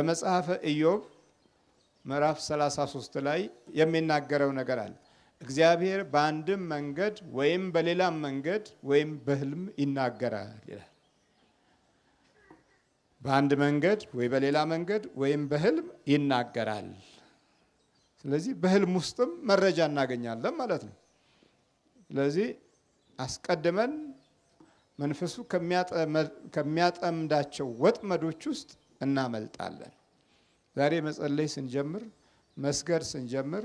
በመጽሐፈ ኢዮብ ምዕራፍ 33 ላይ የሚናገረው ነገር አለ። እግዚአብሔር በአንድም መንገድ ወይም በሌላም መንገድ ወይም በህልም ይናገራል ይላል። በአንድ መንገድ ወይ በሌላ መንገድ ወይም በህልም ይናገራል። ስለዚህ በህልም ውስጥም መረጃ እናገኛለን ማለት ነው። ስለዚህ አስቀድመን መንፈሱ ከሚያጠምዳቸው ወጥመዶች ውስጥ እናመልጣለን። ዛሬ መጸለይ ስንጀምር፣ መስገድ ስንጀምር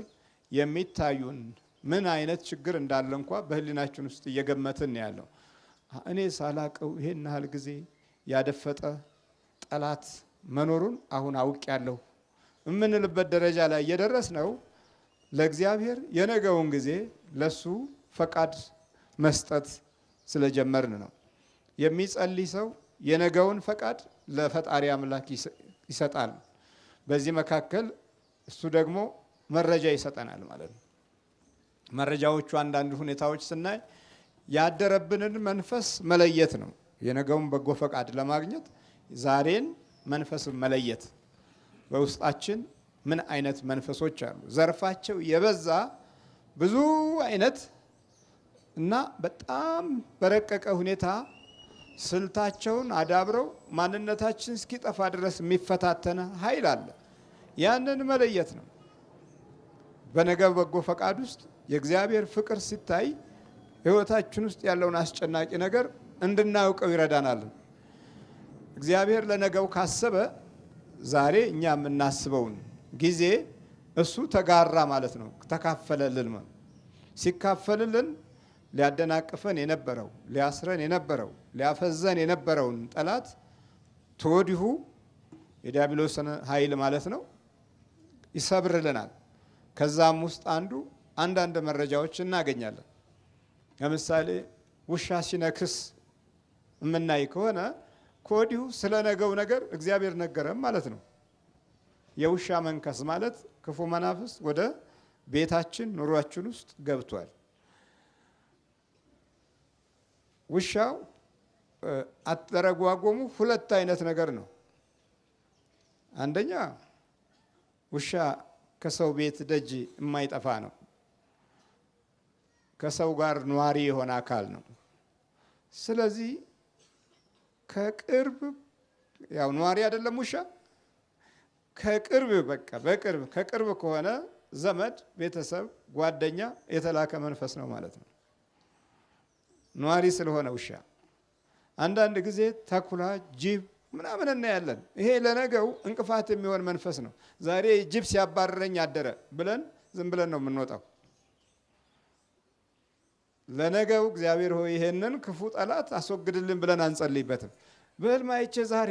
የሚታዩን ምን አይነት ችግር እንዳለ እንኳ በህሊናችን ውስጥ እየገመትን ያለው፣ እኔ ሳላቀው ይሄን ያህል ጊዜ ያደፈጠ ጠላት መኖሩን አሁን አውቄያለሁ የምንልበት ደረጃ ላይ እየደረስ ነው። ለእግዚአብሔር የነገውን ጊዜ ለሱ ፈቃድ መስጠት ስለጀመርን ነው። የሚጸልይ ሰው የነገውን ፈቃድ ለፈጣሪ አምላክ ይሰጣል። በዚህ መካከል እሱ ደግሞ መረጃ ይሰጠናል ማለት ነው። መረጃዎቹ አንዳንድ ሁኔታዎች ስናይ ያደረብንን መንፈስ መለየት ነው። የነገውን በጎ ፈቃድ ለማግኘት ዛሬን መንፈስ መለየት፣ በውስጣችን ምን አይነት መንፈሶች አሉ? ዘርፋቸው የበዛ ብዙ አይነት እና በጣም በረቀቀ ሁኔታ ስልታቸውን አዳብረው ማንነታችን እስኪጠፋ ድረስ የሚፈታተነ ኃይል አለ። ያንን መለየት ነው። በነገ በጎ ፈቃድ ውስጥ የእግዚአብሔር ፍቅር ሲታይ ሕይወታችን ውስጥ ያለውን አስጨናቂ ነገር እንድናውቀው ይረዳናል። እግዚአብሔር ለነገው ካሰበ ዛሬ እኛ የምናስበውን ጊዜ እሱ ተጋራ ማለት ነው። ተካፈለልን። ሲካፈልልን ሊያደናቅፈን የነበረው፣ ሊያስረን የነበረው፣ ሊያፈዘን የነበረውን ጠላት ተወዲሁ የዲያብሎስን ኃይል ማለት ነው ይሰብርልናል። ከዛም ውስጥ አንዱ አንዳንድ መረጃዎች እናገኛለን። ለምሳሌ ውሻ ሲነክስ የምናይ ከሆነ ከወዲሁ ስለ ነገው ነገር እግዚአብሔር ነገረም ማለት ነው። የውሻ መንከስ ማለት ክፉ መናፍስት ወደ ቤታችን ኑሯችን ውስጥ ገብቷል። ውሻው አተረጓጎሙ ሁለት አይነት ነገር ነው። አንደኛ ውሻ ከሰው ቤት ደጅ የማይጠፋ ነው። ከሰው ጋር ኗሪ የሆነ አካል ነው። ስለዚህ ከቅርብ ያው ኗሪ አይደለም ውሻ፣ ከቅርብ በቃ በቅርብ ከቅርብ ከሆነ ዘመድ፣ ቤተሰብ፣ ጓደኛ የተላከ መንፈስ ነው ማለት ነው። ኗሪ ስለሆነ ውሻ። አንዳንድ ጊዜ ተኩላ፣ ጅብ ምናምን እናያለን። ይሄ ለነገው እንቅፋት የሚሆን መንፈስ ነው። ዛሬ ጅብ ሲያባርረኝ አደረ ብለን ዝም ብለን ነው የምንወጣው። ለነገው እግዚአብሔር ሆይ ይሄንን ክፉ ጠላት አስወግድልን ብለን አንጸልይበትም። በህልም አይቼ ዛሬ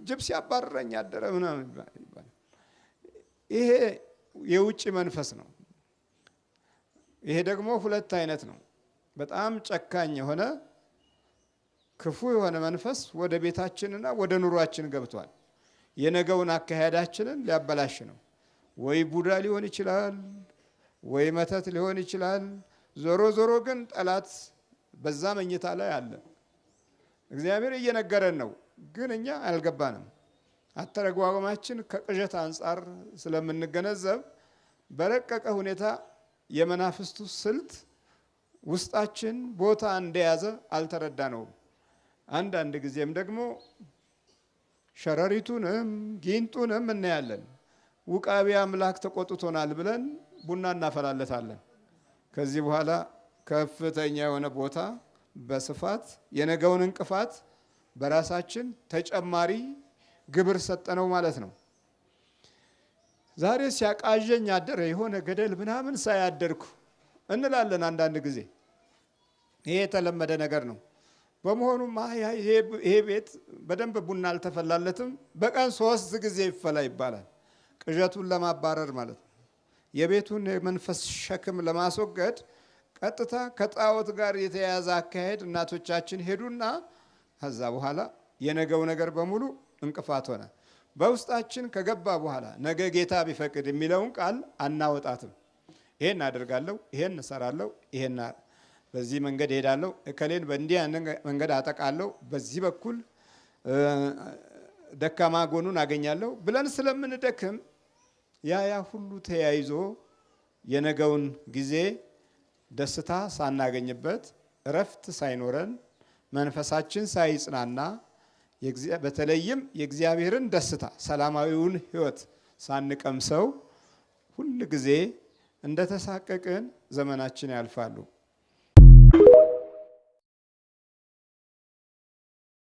ጅብ ሲያባርረኝ አደረ ምናምን ይባላል። ይሄ የውጭ መንፈስ ነው። ይሄ ደግሞ ሁለት አይነት ነው። በጣም ጨካኝ የሆነ ክፉ የሆነ መንፈስ ወደ ቤታችንና ወደ ኑሯችን ገብቷል። የነገውን አካሄዳችንን ሊያበላሽ ነው። ወይ ቡዳ ሊሆን ይችላል፣ ወይ መተት ሊሆን ይችላል። ዞሮ ዞሮ ግን ጠላት በዛ መኝታ ላይ አለ። እግዚአብሔር እየነገረን ነው፣ ግን እኛ አልገባንም። አተረጓጎማችን ከቅዠት አንጻር ስለምንገነዘብ በረቀቀ ሁኔታ የመናፍስቱ ስልት ውስጣችን ቦታ እንደያዘ አልተረዳነውም። አንዳንድ ጊዜም ደግሞ ሸረሪቱንም ጊንጡንም እናያለን። ውቃቢ አምላክ ተቆጥቶናል ብለን ቡና እናፈላለታለን። ከዚህ በኋላ ከፍተኛ የሆነ ቦታ በስፋት የነገውን እንቅፋት በራሳችን ተጨማሪ ግብር ሰጠነው ማለት ነው። ዛሬ ሲያቃዠኝ አደረ የሆነ ገደል ምናምን ሳያደርኩ እንላለን አንዳንድ ጊዜ። ይሄ የተለመደ ነገር ነው። በመሆኑም ይሄ ቤት በደንብ ቡና አልተፈላለትም፣ በቀን 3 ጊዜ ይፈላ ይባላል። ቅዠቱን ለማባረር ማለት ነው። የቤቱን የመንፈስ ሸክም ለማስወገድ ቀጥታ ከጣዖት ጋር የተያያዘ አካሄድ እናቶቻችን ሄዱና ከዛ በኋላ የነገው ነገር በሙሉ እንቅፋት ሆነ። በውስጣችን ከገባ በኋላ ነገ ጌታ ቢፈቅድ የሚለውን ቃል አናወጣትም። ይሄን አደርጋለሁ፣ ይሄን እሰራለሁ፣ ይሄን በዚህ መንገድ እሄዳለሁ፣ እከሌን በእንዲህ መንገድ አጠቃለሁ፣ በዚህ በኩል ደካማ ጎኑን አገኛለሁ ብለን ስለምንደክም ያ ሁሉ ተያይዞ የነገውን ጊዜ ደስታ ሳናገኝበት፣ እረፍት ሳይኖረን፣ መንፈሳችን ሳይጽናና፣ በተለይም የእግዚአብሔርን ደስታ ሰላማዊውን ሕይወት ሳንቀምሰው ሁል ጊዜ እንደተሳቀቅን ዘመናችን ያልፋሉ።